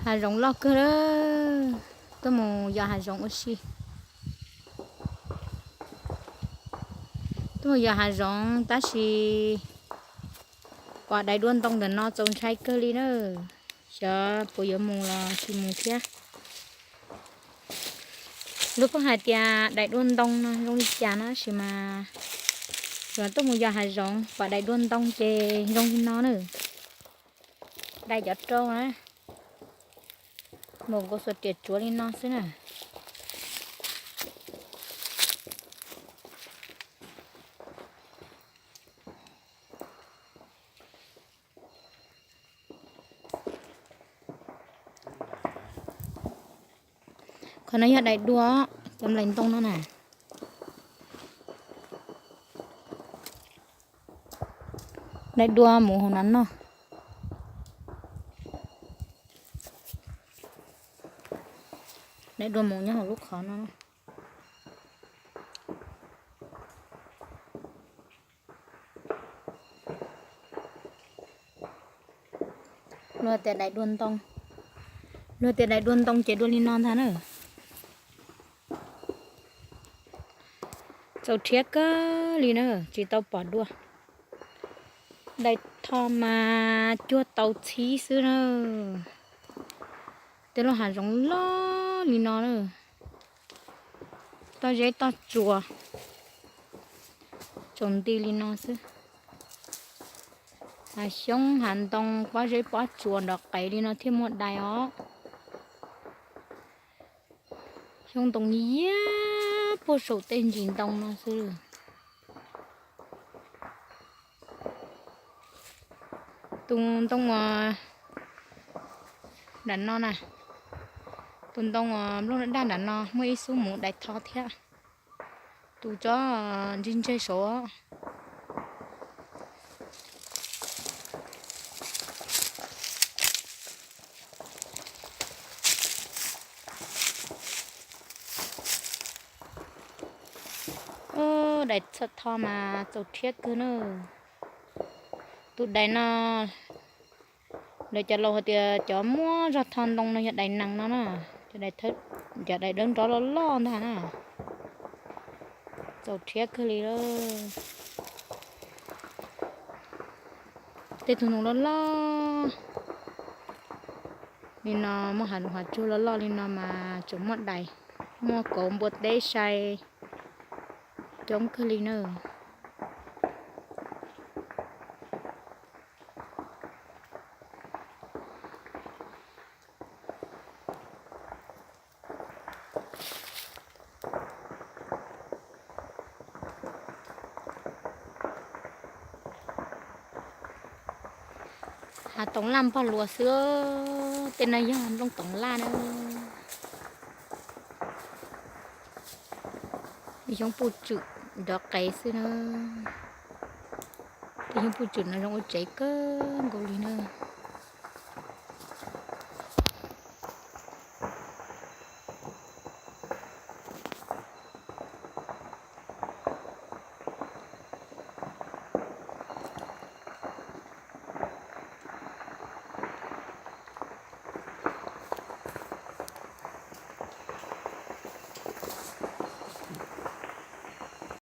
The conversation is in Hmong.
Hav zoov loj kawg, tuaj mus yos hav zoov ua si. Tuaj mus yos hav zoov tab sis pom daim duaj ntoo ntawm no txaus ntshai kawg li na. Xyov puas yuav mus los tsis mus thiab. Luag pheej hais tias daim duaj ntoo no zoo li cas no tab sis mas, tuaj mus yos hav zoov pom daim duaj ntoo ces zoo li no na. Dai cov rau na, mus nkaus xuas riam tsuav li no xwb na. Qhov no yog daim duaj, cov nplaim ntoo no na. Daim duaj mus hauv no no. Daim duaj mus nyob hauv lub qhov no. Luag tias daim duaj ntoo, luag tias daim duaj ntoo ces dua li no ntag na. Txaus rhiab kawg li na, tsis tau pom dua. Daim tho mas cuag tau txhib xwb na. Tej lub hav zoov loj li no na. Toj zeb toj tsuas tsaus nti li no xwb. Hav xyoob hav ntoo pob zeb pob tsuas nrov qees li no thiaj muaj dais os. Xyoob ntoo yiag puag saum tej ntsis ntoo no xwb. Tus ntoo uas nram no na, tus ntoo uas nplooj daj nram no muaj ib xub mus dais tho thiab. Tus tsob ntseg ntseg saud. Dais txhawj tho mas txaus rhiab kawg na. Tus dais no lawv cov laus hais tias cov muaj zog tho ntoo no yog dais nees no na, cov dais dawb nrov loj loj ntag na. Txaus rhiab kawg li. Tej tug ntoo loj loj li no, muaj hav zoov hav tsuag loj loj li no mas tseem muaj dais, muaj kauv npua teb sai coob kawg li na. Hav toov laj npog luas xwb, tej no yog nplooj toov laj na. Xyoob puj tswm nrov qees xwb na. Tej xyoob puj tswm no zoo ua tsev kawg nkaus li na.